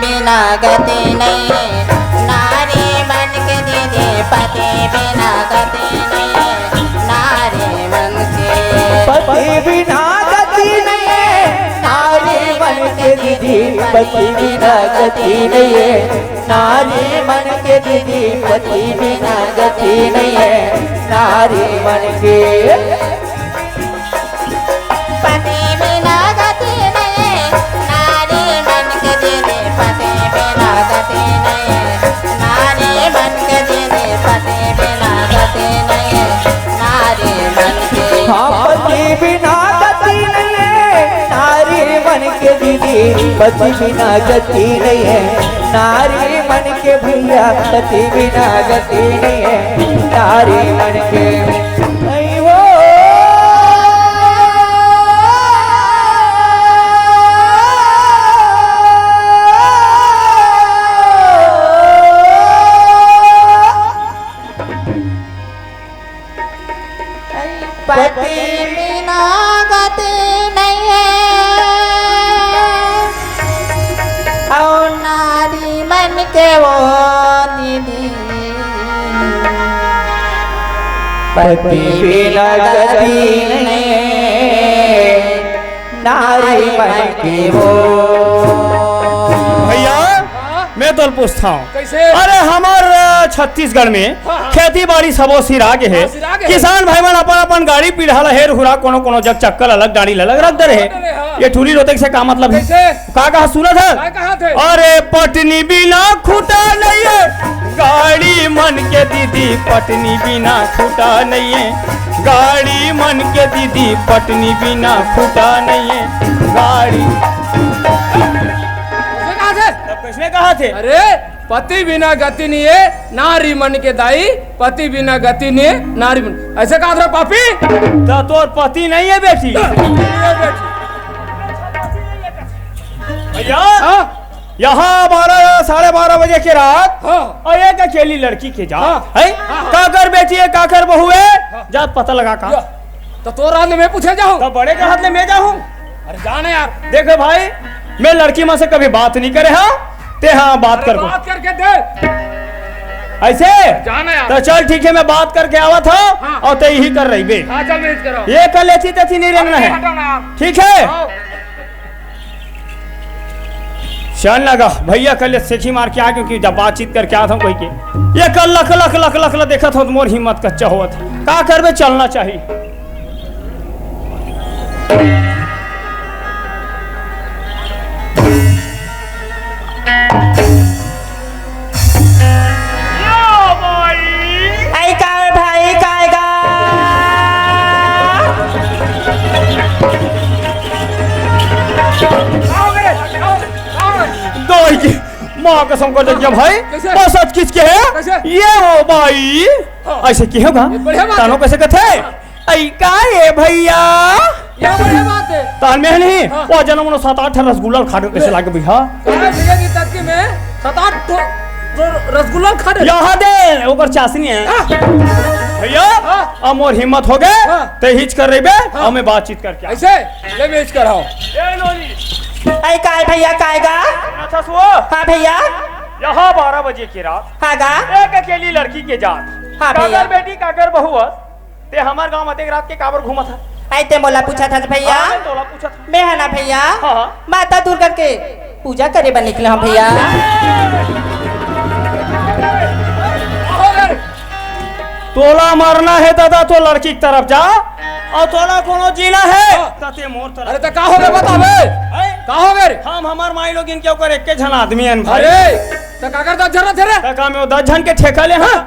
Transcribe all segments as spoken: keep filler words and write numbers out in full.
बिना गति नइये, नारी मन के दीदी, पति बिना गति नइये, नारी मन के। पति बिना गति नइये, नारी मन के दीदी, पति बिना गति नइये, नारी मन के दीदी, पति बिना गति नइये, नारी मन के। पति बिना गति नइये, नारी मन के दीदी, पति बिना गति नइये, नारी मन के दीदी, पति बिना गति नइये, नारी मन के। हाँ, पति बिना गति नइये, नारी मन के दीदी, पति बिना गति नइये, नारी मन के भैया, पति बिना गति नइये, नारी मन के। नहीं हो। पति बिना गति नइये, अउ नारी मन के वो दीदी। पति बिना गति नइये, नारी मन के वो। भैया, मैं तोर पूछत हंव। कइसे? अरे, हमर, अ, छत्तीसगढ़ में हाँ, हाँ। खेती बाड़ी सबो सिरा गे हे। हाँ, सिरा गे हे। किसान भाई मन अपन अपन गाड़ी पीढ़ा ल हेर हुरा कोनो कोनो जग चक्कर अलग डाड़ी ल अलग रख दे रहे। हाँ। ये ठुरी रोते से का मतलब हे? कइसे? का कहा सुनत हे? का कहा थे? अरे, पटनी बिना खूंटा नइये, गाड़ी मन के दीदी, पटनी बिना खूंटा नइये, गाड़ी मन के दीदी, पटनी बिना खूंटा नइये, गाड़ी। कइसे कहा थे? तब कइसने कहा थे? अरे, पति बिना गति नइये, नारी मन के दाई, पति बिना गति नइये, नारी मन। अइसे कहा थे पापी? त तोर पति नइये बेटी। नइये बेटी। भैया, हाँ? यहाँ बारह, साढ़े बारह बजे के रात हाँ। अउ एक अकेली लड़की के जात हाँ। हे? हाँ, हाँ। काकर बेटी हे, काकर बहू हे? हाँ। जात पता लगा का। या, त तोर हाथ ले मैं पूछे जाहूँ? त बड़े के हाथ ले मैं जाहूँ? अरे जा ना यार। देख भाई, मैं लड़की मन से कभी बात नइ करे हंव, तें हा बात अरे कर को। बात करके दे। अइसे? जा ना यार। त चल ठीक हे, मैं बात करके आवत हंव हाँ। अउ तें इही कर रहिबे। हाँ, चल मैं इही कर रहा हूँ। ये कर लेती तेती नइ रहना अरे हे। हटो ना यार। ठीक हे? हाँ। चल ना गा, भैया कल सेखी मार के आ, क्योंकि जब बातचीत करके आत हंव कोई के, ये कल लख, लख, लख, लख, लख देखत हंव, त मोर हिम्मत कच्चा होवत हे। का करबे, चलना चाही। आई का भाई, काय गा? दोई की माँ कसम कर दे भाई, कइसे? बस अचकिच के हे। कइसे? ये वो भाई, हाँ। अइसे के होगा? ये बढ़िया बात तानो हे। कइसे कथे? हाँ। अई का ए भैया? ये बढ़िया बात हे। तान में हे नहीं? हाँ। वो जनम उन्हों सात आठ रसगुल्ला खा के कइसे लागे भैया? काय भैया की तड़के में सात आठ ठो र-, रसगुल्ला खा दे। यहाँ दे, ओकर चाशनी हे। हाँ। भैया, हाँ। अब मोर हिम्मत होगे, हाँ। तें इहीच कर रहिबे, हाँ। अब मैं बातचीत करके आ। अइसे? ले मैं इहीच कर रहा हूँ। ए लोली। अई काय भैया, काय गा? सुनत हस वो? हाँ भैया। यहाँ बारह बजे के रात हाँ गा। एक अकेली लड़की के जात। हाँ भैया। काकर बेटी, काकर बहू हस? तें हमर गांव म अतेक रात के काबर घूमत हस? अई तें मोला पूछत हस भैया? हाँ, मैं तोला पूछत हंव। मैं हा ना भैया, हाँ, हाँ। माता दुर्गा के पूजा करे बर निकले हंव भैया। तोला मरना हे दादा, तो लड़की के तरफ जा, अउ तोला कोनो जीना हे, हाँ। त तें मोर तरफ। अरे, त का होगे बता बे? हैं? का होगे रे? हम हमर माई लोगिन के ओकर एक्के झन आदमी हन भाई। अरे, त काकर दस झन रथे रे? त का मैं वो दस झन के ठेका ले हंव?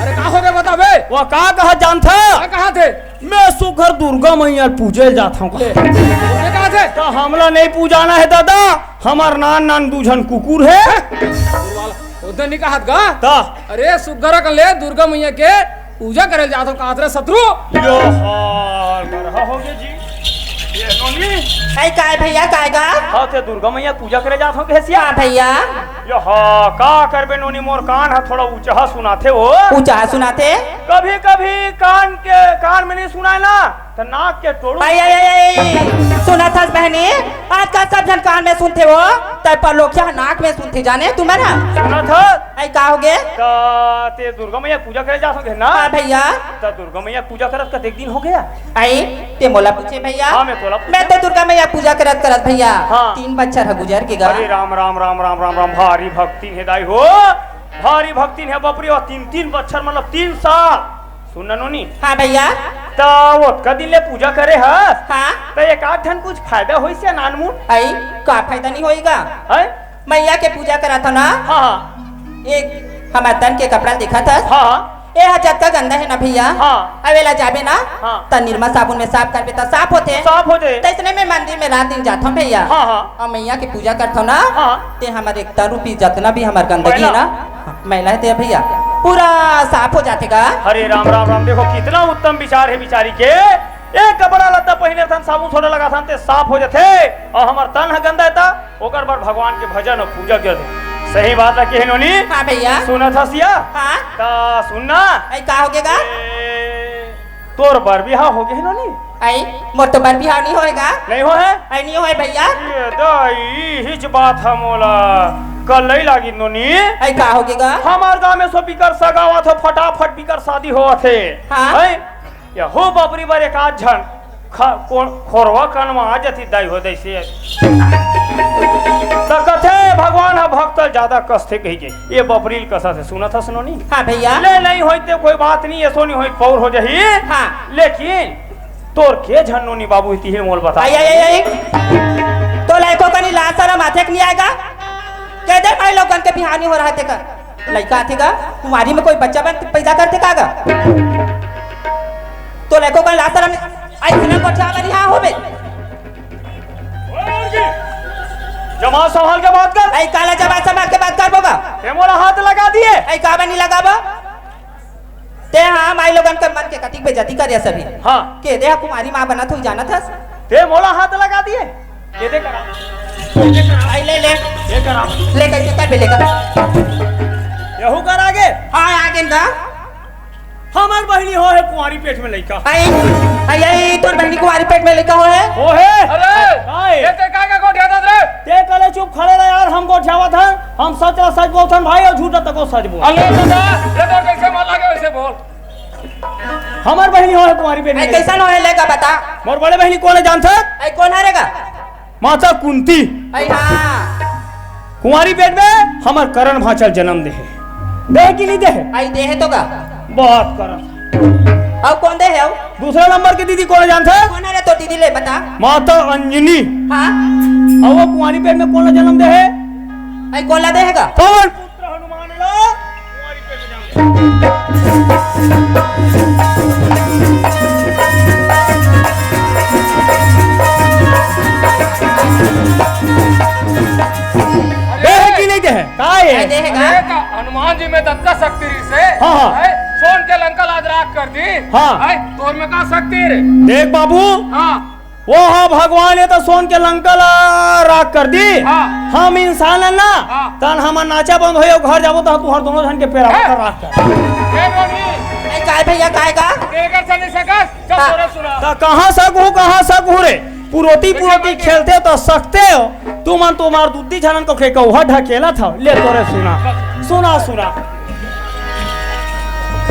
अरे का होगे बता बे? वो का कहत जानथस? का कहत हे? मैं सुघर दुर्गा मैया ल पूजे ल जात हंव। ले, तोर का कहत हे? त हमला नइ पूजाना हे दादा, हमर नान नान दू झन कुकुर हे। हैं? ओदे नइ कहत गा? त? अरे सुघर अकन ले दुर्गा मैया के पूजा करे ल जात हंव कहत रे शत्रु। यो हाल बरहा होगे जी। ये नोनी। अई काय भैया, काय गा? हाँ, तें दुर्गा मैया पूजा करे जात हंव कहेस या? हाँ भैया। यो हा, का करबे नोनी, मोर कान ह थोड़ा ऊंचहा सुनाथे वो। ऊंचहा सुनाथे? कभी-कभी कान के, कान में नइ सुनाय ना, त नाक के टोड़ू। आई, आई, आई, आई, सुनत हस बहनी, आजकल सब झन कान में सुनथे वो, तय पर लोग क्या नाक में सुनथे जाने तुमन ह? सुनत हस? आई, का होगे? त ते दुर्गा मैया पूजा करे जात होगे ना? हाँ भैया। त दुर्गा मैया पूजा करत कतेक दिन होगे? आई, ते मोला पूछे भैया? हाँ, मैं तोला पूछे। मैं तो दुर्गा मैया पूजा करत करत भैया, हाँ। तीन बच्छर ह गुजर के गा। अरे राम, राम, राम, राम, राम, राम, भारी भक्तिन हे दाई हो, भारी भक्तिन हे बाप रे, तीन, तीन बच्छर मतलब तीन साल। सुन ना नोनी। हाँ भैया। त ओतका दिन ले पूजा करे हस? हाँ। त एक आध ठन कुछ फायदा होइस या नानमुन? आई, का फायदा नहीं होइगा? हैं? मैया के पूजा करत हव ना? हाँ, हाँ। एक हमर तन के कपड़ा ल देखत हस? हाँ, हाँ। ए ह जतका गंदा हे ना भैया, हाँ। अब एला जाबे ना, हाँ। त निरमा साबुन में साफ करबे त साफ होथे। साफ हो जाए। तइसने में मंदिर में रात दिन जाथन भैया। हाँ, हाँ। अउ मैया के पूजा करथन ना, हाँ। ते हमर एक तन रूपी जतना भी हमर गंदगी हे ना, मैला हे ते भैया, पूरा साफ हो जाथे गा। अरे राम, राम, राम, देखो कितना उत्तम विचार हे बिचारी के। एक कपड़ा लत्ता पहिने थन, साबुन सोडा लगाथन, ते साफ हो जाथे। अउ हमर तन ह गंदा हे त ओकर बर भगवान के भजन अउ पूजा के। सही बात रखे हे नोनी। हाँ भैया। सुनत हस या? हाँ। त सुन ना। आई, का होगे गा? ए, तोर बर बिहाव होगे हे नोनी। आई, मोर तो बर बिहाव नहीं होएगा। नहीं होए हे? आई, नहीं होए भैया। ये दाई, हिच बात ह मोला कल्लई लागिस नोनी। आई, का होगे गा? हमर गांव में सो बिकर सगा होवत हे, फटाफट बिकर शादी होवत हे। हाँ। हैं? यहू बबरी बर एक आध झन ख-, को-, खोरवा कनवा आ जतिस दाई हो दइसे। त कथे भगवान ह भक्त ल जादा कसथे कहिके। ये बबरी ल कसथे, सुनत हस नोनी? हाँ भैया। ले नहीं होई ते कोई बात नहीं, एसो नहीं होई पौर हो जाही। हाँ। लेकिन तोर के झन नोनी बाबू हे तिही ल मोला बता। आई, आई, आई, आई। तोला एको कनी लाज सरम आथे के नहीं आएगा? कह दे भाई लोगन के बिहाव नहीं हो रहा तेकर। लइका आथे गा, कुंवारी में कोई बच्चा बन पैदा करथे का गा? तोला एको कन लाज सरम, अइसने गोठिया बनिहा होबे। जबान संभाल के बात कर। आई, काला जबान संभाल के बात करबो गा? ते मोला हाथ लगा दिए। आई, का बनी लगाबो? ते हाँ, माई लोगन के मन के कतिक बेइज्जती करे सभी। हाँ। के दे हा कुंवारी माँ बनत होई जानत हस? ते मोला हाथ लगा दिए। ये दे करा। ये दे करा। आई, ले, ले। ये करा। ले, कैसे कर बे, ले कर। यहू कर आगे। हाँ, आगे ना। हमर बहिनी होहे कुंवारी पेट में लइका। आई, आई, आई, तोर बहिनी कुंवारी पेट में लइका होहे? होहे। अरे, काय? ये ते काय का गोठियाथस रे? ते कले चुप खड़े रह यार, हम गोठियावत हन। हम सच ला सच बोलथन भाई, अउ झूठ ला तको सच बोल। अले दादा, ये तो जैसे मन लागे वैसे बोल। हमर बहिनी होहे कुंवारी पेट में। आई, कैसन होहे ले गा बता। मोर बड़े बहिनी कोन हे जानथस? आई, कोन हरे गा? माता कुंती। आई, हाँ। कुंवारी पेट में हमर करण भांचा ल जनम देहे। देहे कि नहीं देहे? आई, देहे तो गा। बहुत करन। अउ कोन देहे अउ? दूसरा नंबर के दीदी कोन हे जानथस? कोन हरे तोर दीदी ले बता। माता अंजनी। हाँ। अउ वो कुंवारी पेट में कोन ला जनम देहे? आई, कोन ला देहे गा? पवन पुत्र हनुमान ला। देहे कि नहीं देहे? का हे? काय देहे गा? अरे, त हनुमान जी में ततका शक्ति रहिसे। हाँ, हाँ। हैं? सोन के लंका ला आज राख कर दिस। हाँ। हैं? तोर में का शक्ति रे? देख बाबू, हाँ। वो हा भगवान हे त सोन के लंका ला राख कर दिस। हाँ। हम इंसान हन ना, हाँ। तन हमर नाचा बंद होही, घर जाबो त तुहर दोनों झन के पेरावा हैं? कर राख कर। ए नोनी। ए, काय भैया, काय का? एकर से नहीं सकस? चल, हाँ। तोरे सुना। त कहाँ सक हूँ, कहाँ सक हूँ रे? पुरोती, पुरोती खेलथे त सकथे हो। तुमन तो मार दुद्दी झनन को के कौहा ढकेलथव। ले तोरे सुना। सुना, सुना।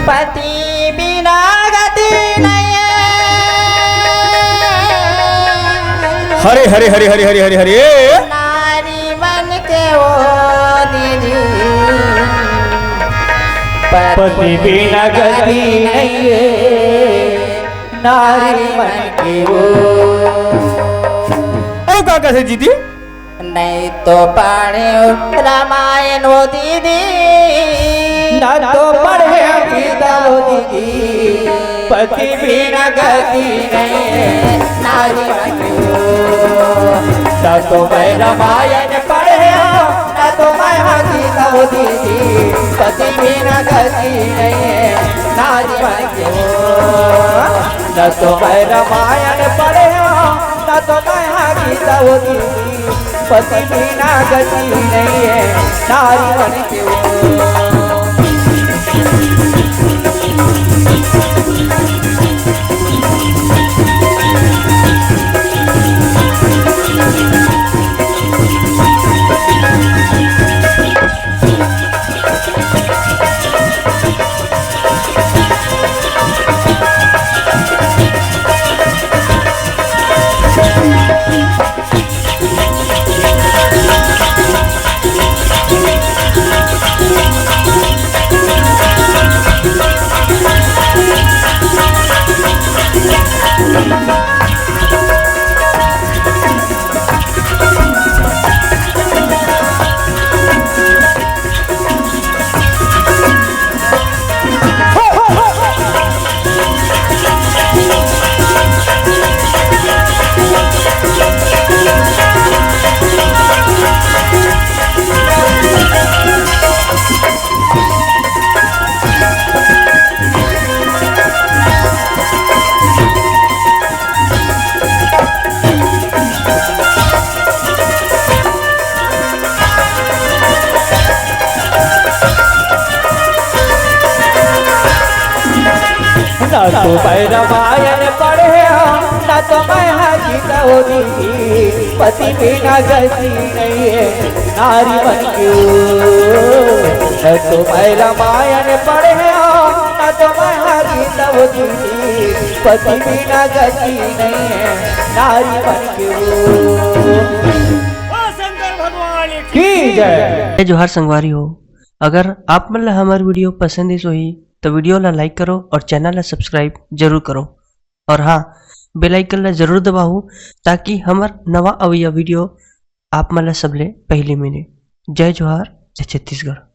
पति बिना गति नहीं है। हरे, हरे, हरे। नारी मन के वो दीदी। पति बिना गति नहीं है। नारी मन के वो। अउ का कथे दीदी? नहीं तो पढ़े रामायण वो दीदी, ना तो पढ़े गीता वो दीदी, पति बिना गति नहीं है नारी बनी हो। ना तो मैं रामायण पढ़े हो, ना तो मैं गीता वो दीदी, पति बिना गति नहीं है नारी बनी हो। ना तो मैं रामायण पढ़े हो, ना तो मैं गीता वो दीदी, पति बिना गति नहीं है नारी बन के वो। ना तो मैं रामायण पढ़े हँव, ना तो मैं हा गीता ओ दीदी, पति बिना गति नहीं है नारी मन के ओ। ना तो मैं रामायण पढ़े हँव, ना तो मैं हा गीता ओ दीदी, पति बिना गति नहीं है नारी मन के ओ। ओ शंकर भगवान की जय। जय जोहार संगवारी हो। अगर आप मन ला हमर video पसंद आइस होही, तो video ला like करो और channel ला subscribe जरूर करो। और हाँ, bell icon ला जरूर दबाओ, ताकि हमर नवा अवइया video आप मन ला सबले पहली मिले। जय जोहार, जय छत्तीसगढ़।